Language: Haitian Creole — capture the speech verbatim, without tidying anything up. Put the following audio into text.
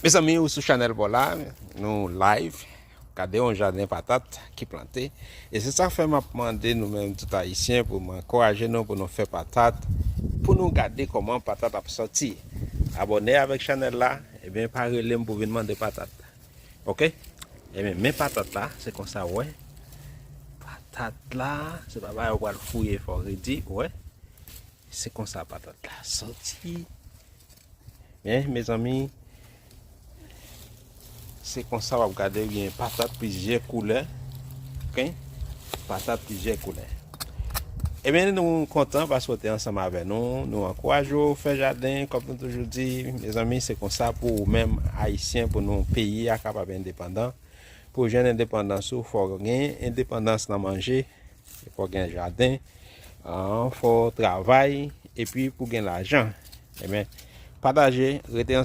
Mezanmi, ou sou chanèl pa w la, nou live. Gade yon jaden patat ki plante. E se sa k fè m ap mande nou menm tout Ayisyen pou m ankouraje nou pou nou fè patat, pou nou gade kòman patat ap sòti. Abòne avèk chanèl la, ebyen pa rele m pou vin mande patat. Oke? Ebyen, men patat la, se konsa w wè. Patat la, se pa bagay ou pral fouye fò redi, w wè. Se konsa patat la sòti. Men, mezanmi, se konsa w ap gade gen patat plizyè koulè. Oke? Patat plizyè koulè. Ebyen, nou kontan paske w te ansanm avè nou. Nou ankouraje w fè jaden, kòm nou toujou di. Mezanmi, se konsa pou ou menm, Ayisyen, pou nou peyi a kapab endepandan. Pou jwenn endepandans ou, fò w gen endepandans nan manje, fò w gen jaden, ah, fò w travay, epi pou w gen lajan. Ebyen, pataje, rete